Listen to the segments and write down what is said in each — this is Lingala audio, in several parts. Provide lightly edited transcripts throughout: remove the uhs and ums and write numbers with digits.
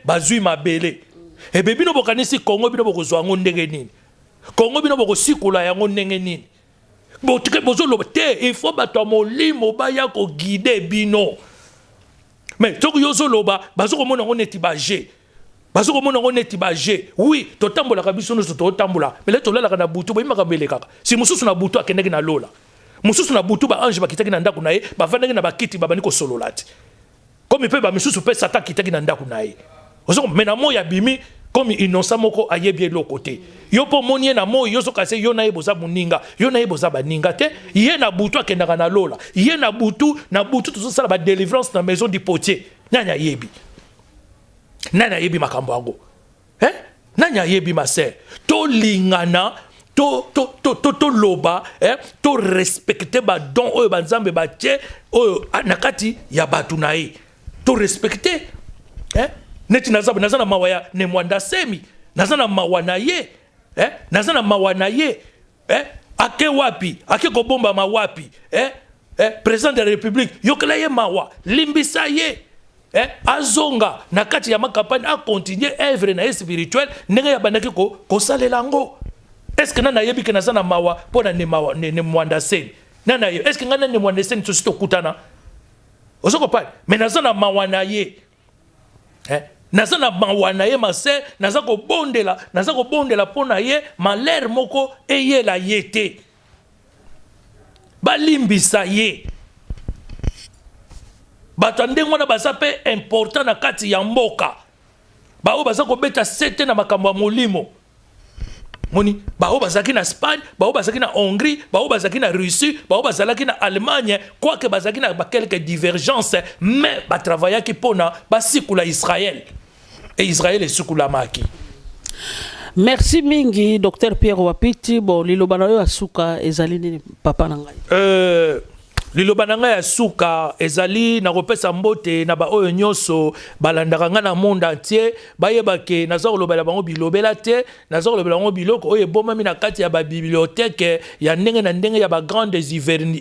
Bazwi mabele ebe, bino bokanisi Kongo, bino bokozwa yango ndenge nini? Kongo, bino bokosikola yango ndenge nini? Bozoloba te, il faut bato ya molimo baya koguider bino. Mais soki yo ozoloba, bazokomona yango neti baje, bazokomona yango neti baje. Oui, totambolaka, biso nyonso totambola, mais le tolalaka na butu, boyi makambo elekaka. Si mosusu na butu akendaki na lola, mosusu na butu baange bakitaki na ndako na ye, bavandaki na bakiti, babandi kosolola te. Komi mpe bamisusu mpe Satan akitaki na ndako na ye. Mais na moi abimi comme innocent moko, ayebi eloko te. Yo mpo omoni ye na moi, yo soki ase yo na ye boza moninga, yo na ye boza baninga te. Ye na butu akendaka na lola, ye na butu, na butu tozosala badélivrance na maison du potier. Nani ayebi? Nani ayebi makambo yango, eh? Nani ayebi, ma sœur? Tolingana, toloba, eh? Torespecter badon oyo banzambe batie oyo na kati ya bato na ye, torespecter, eh? Neti naza na mawa ya Ne Muanda Nsemi, naza na mawa na ye, eh? Naza na mawa na ye, eh? Ake wapi? Ake kobombama wapi, eh? Eh? Président de la République, yokela ye mawa, limbisa ye, eh? Azonga na kati ya macampagne, acontinuer œuvre na ye spirituelle ndenge yabandaki kosalela yango. Est ce que nani ayebi ke naza na mawa mpo na Ne Muanda Nsemi? Nani ayebi? Est ce que ngai na Ne Muanda Nsemi tosi tokutana? Ozo kopani? Mais naza na mawa na ye, eh? Naza na mawa na ye, ma sœur. Naza kobondela, naza kobondela mpo na ye, malheur moko eyela ye te, balimbisa ye. Bato ya ndenge wana baza mpe important na kati ya mboka, baoyo baza kobeta sete na makambo ya molimo. Moni baoyo bazalaki na Espagne, baoyo bazalaki na Hongrie, baoyo bazalaki na Russie, baoyo bazalaki na Allemagne, quoique bazalaki na baquelques divergence, mais batravaillaki mpona basikula Israel e Israel esikulamaki. Merci mingi, docteur Pierre Wapiti. Bon, liloba na yo ya suka ezali nini, papa na ngai? Liloba na ngai ya suka ezali na kopesa mbote na baoyo nyonso balandaka ngai na monde entier. Bayeba ke naza kolobela bango bilobela te, naza kolobela bango biloko oyo ebomami na kati ya babibliothèque ya ndenge na ndenge ya bagrandes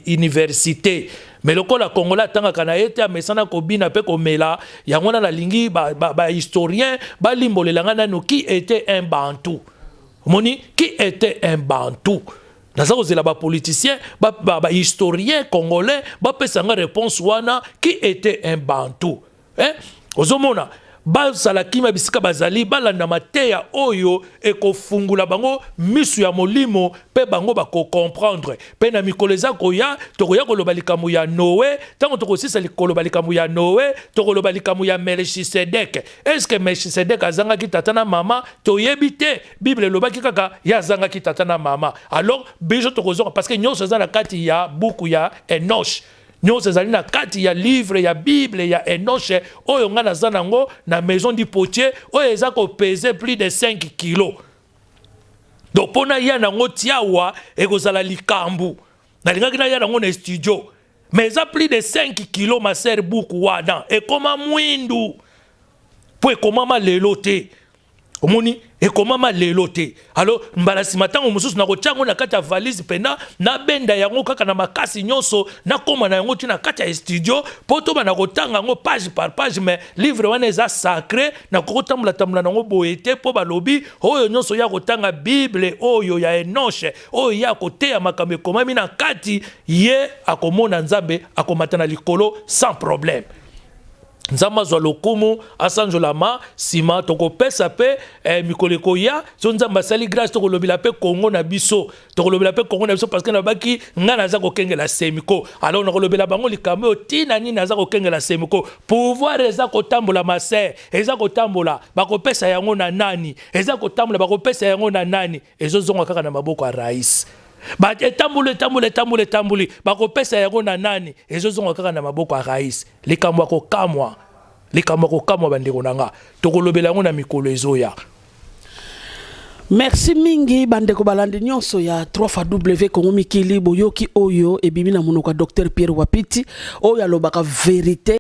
université. Mais lokola Congolais atangaka na ye te, amesana kobina mpe komela yango wana, nalingi bahistorien ba balimbolela ngai nano qui était un Bantu. Omoni, qui était un Bantu? Naza kozela bapoliticien, bahistorien ba congolais bapesa nga réponse wana, qui était un Bantu, eh? Ozomona, bazala kimia bisika bazali, balanda mateya oyo ekofungula bango misu ya molimo mpe bango bakocomprendre. Mpe na mikolo eza koya, tokoya koloba likambo ya Noe. Ntango tokosisa koloba likambo ya Noe, tokoloba likambo ya Melchisedek. Est-ce Melchisedek azangaki tata na mama? Toyebi te. Bible elobaki kaka ye azangaki tata na mama. Alors biso tokozonga, parce que nyonso eza na kati ya buku ya Enoch, nyonso ezali na kati ya livre ya Bible ya Enoshe oyo ngai naza nango na maison du potier, oyo eza kopeser plus de 5 kilo. Donc mpo naya nango tiawa, ekozala likambo. Nalingaki naya nango na studio, mais eza plus de 5 kilo, ma sœur. Buku wana ekoma mwindu mpo ekomama lelo te. Omoni, ekomama lelo te. Alors mbala nsima, ntango mosusu nakotia yango na kati ya valise mpena, nabenda yango kaka na makasi nyonso, nakóma na yango ti na kati ya studio mpo tobanda kotanga yango page par page. Mais livre wana eza sacré, nakoki kotambola-tambola nango boye te, mpo balobi oyo nyonso ya kotanga Bible oyo ya Enoshe, oyo ya koteya makambo ekomami na kati, ye akomona Nzambe, akomata na likolo sans problème. Nzambe azwa lokumu, asanzolama. Nsima tokopesa mpe mikolo ekoya, so Nzambe asali grâce, tokolobela mpe Kongo na biso, tokolobela mpe Kongo na biso, parce que nabaki ngai naza kokengela Semiko. Alors nakolobela bango likambo oyo, ntina nini naza kokengela Semiko. Pouvoir eza kotambola, ma sœur, eza kotambola. Bakopesa yango na nani? Eza kotambola, bakopesa yango na nani? Ezozonga kaka na maboko ya rais. Etamboli, etamboli, etamboli, etamboli, bakopesa yango na nani? Ezozonga kaka na maboko ya rais. Likambo ya kokamwa, likambo ya kokamwa, bandeko na nga, tokolobela yango na mikolo ezoya. Merci mingi, bandeko balandi nyonso ya 3 fois W Congo Mikili. Boyoki oyo ebimi na monoko ya docteur Pierre Wapiti, oyo alobaka vérité.